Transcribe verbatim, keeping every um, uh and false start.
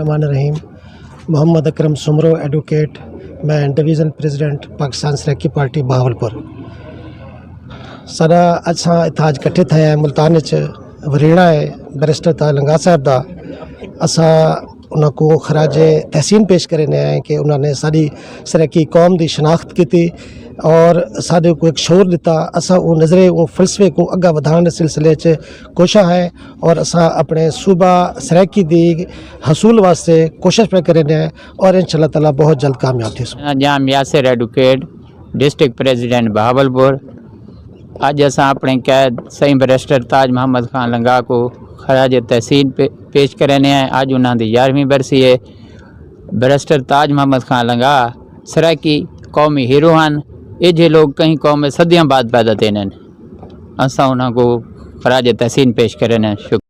الرحمن الرحیم۔ محمد اکرم سمرو، ایڈووکیٹ، میں division president Pakistan Saraiki party Bahawalpur. سارا اچھا اتھا اج کٹھے تھے ہیں ملتان وچ وریڑا ہے بیرسٹر تاج لنگا صاحب دا۔ اساں انہاں کو خراج تحسین پیش کرنے ہیں کہ انہاں نے ساری سرائیکی قوم دی شناخت کیتی اور سارے کو ایک شعور دیتا۔ اساں وہ نظرے وہ فلسفے کو اگا ودھان دے سلسلے چ کوشاں ہیں اور اساں اپنے صوبہ سرائیکی دی حصول واسطے کوشش پہ کرنے ہیں اور انشاءاللہ تعالیٰ بہت جلد کامیاب تھی سوں۔ Jam Yasir, advocate, district president Bahawalpur. اج اساں اپنے قید سائیں بیرسٹر تاج محمد خان لنگا کو خراج تحسین پے-، پیش کرنے ہیں۔ اج انہاں دی یارہویں برسی ہے۔ بیرسٹر تاج محمد خان لنگا سرائیکی قومی ہیرو ہن۔ ایجھے لوگ کہیں قوم میں صدیاں بعد پیدا تھیندن۔ اساں انہاں کو خراج تحسین پیش کرنے ہیں۔ شکریہ۔